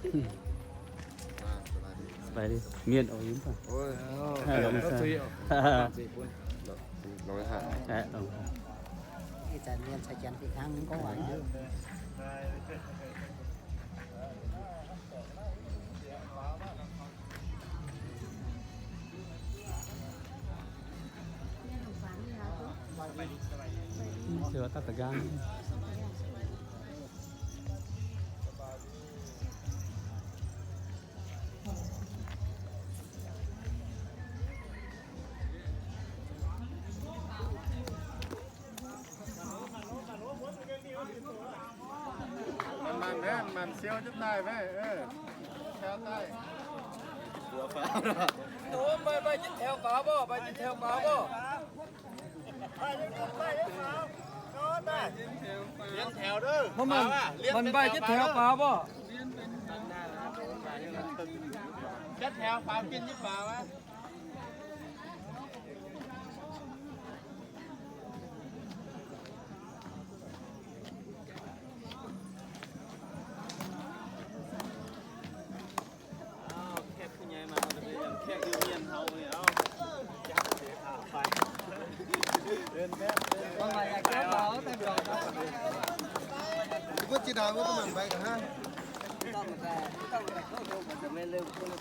ອ່າ ສະບາຍດີ ສະບາຍດີ ມຽນອອກຢູ່ປະ? ໂອ້ຍ ເອີ ເອີ ລົງ ເອີ ໄປຫາ ເອີ ລົງໄປຫາ ເອີ ລົງ ອາຈານມຽນສະແກນອີກຄັ້ງໜຶ່ງກໍວ່າ. ເສືອຕັດຕະການ. ມັນແມ່ນ ມັນສ່ຽວຈົນຕາຍເວີຍ ເອີ ແຖວຕາຍ ຫົວຟ້າ ໂອ້ ໄປ ໄປຈັດແຖວຂວາບໍ່ ໄປຈັດແຖວຂວາບໍ່ ລຽນແຖວເດີ ມັນ ມັນ ມັນໄປຈັດແຖວຂວາບໍ່ ຈັດແຖວຂວາ ປິ່ນຢູ່ຂວາວະ. ອ້າວ ແຂກຜູ້ໃຫຍ່ມາ ເຮົາກໍໄດ້ຢ້ານແຂກຢູ່ຮຽນເຮົານີ້ ເອົາ ໄປ ເດີນແບບ ເດີນແບບ ເດີນແບບ ເດີນແບບ ເບິດຊິດາ ເບິດປະມານໃບກະຫາ ຕ້ອງແຕ່ ຕ້ອງແຕ່ເຂົ້າໂຕ ມັນຈະແມ່ນເລີ່ມຄົນລະ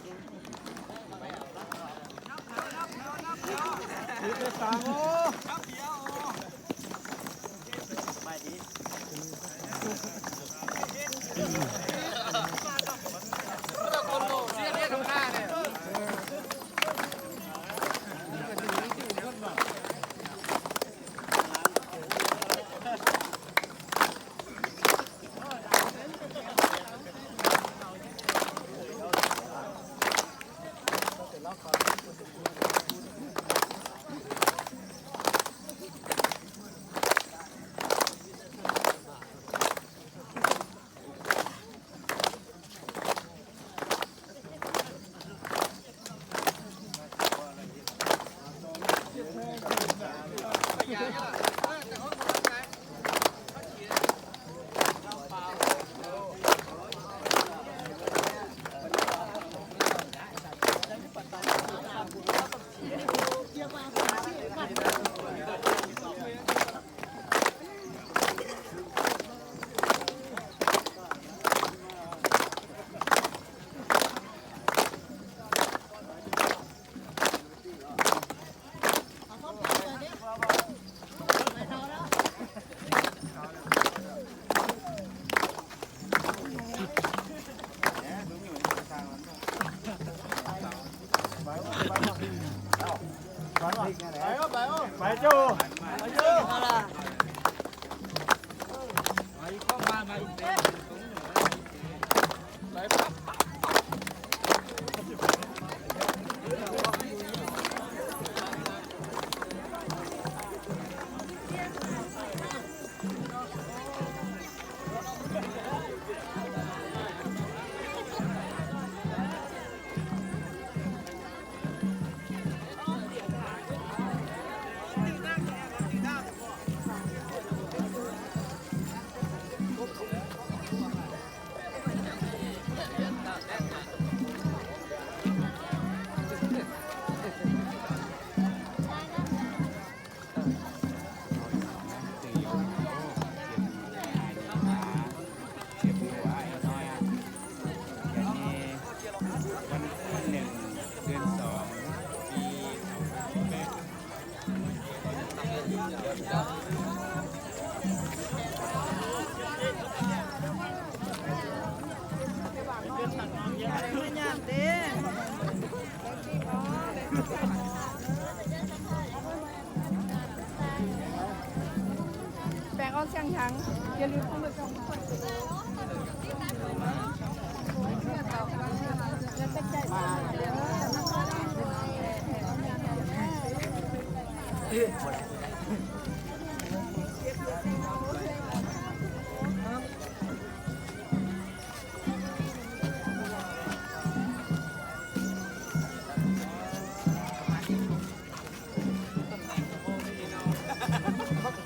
ແປງອອກສຽງຫຍັງ? ຢ່າລືມເຂົ້າມາຈອງ.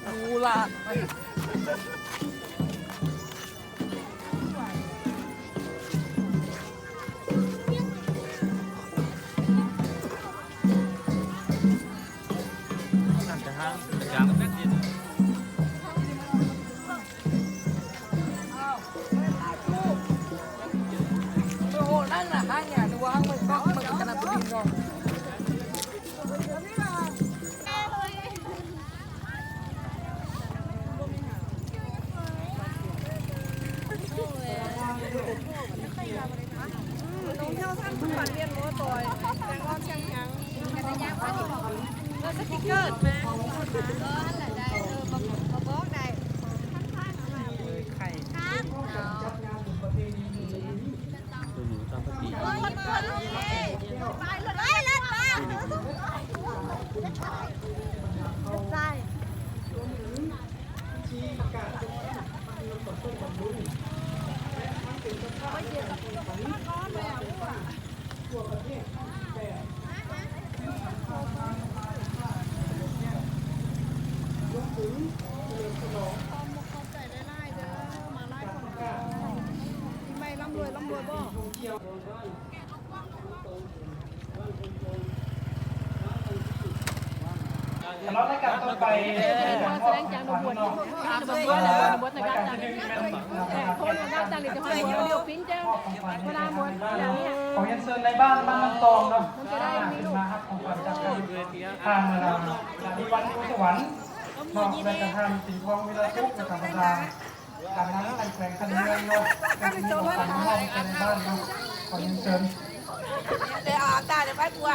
ກູລາ. ສຳລັບລາຍການຕໍ່ໄປ ການສະແດງຈາກໜູບົດ ໜູບົດນະຄະ ໂທນດັງໆ ຈາກໜູບົດ ເວລາໝົດ ຂອງຮຽນເຊີນນາຍບ້ານບ້ານນ້ຳຕອງເນາະ ມັນຈະໄດ້ມີລູກ ມາຮັບຂອງຂວັນຈາກທາງ ທາງ ທາງວັດພູສະຫວັນເນາະ ແລະກະທ່ານສີທອງ ວິລະສຸກ ແລະກະບັນດາ ກຳນັນແຂວງຄັນນະເມືອງເນາະ ເປັນຜູ້ມອບຂອງຂວັນໃຫ້ແກ່ນາຍບ້ານເນາະ ຂໍຮຽນເຊີນ ເດີ ເອົາຕາເດີ ໄປປົວ.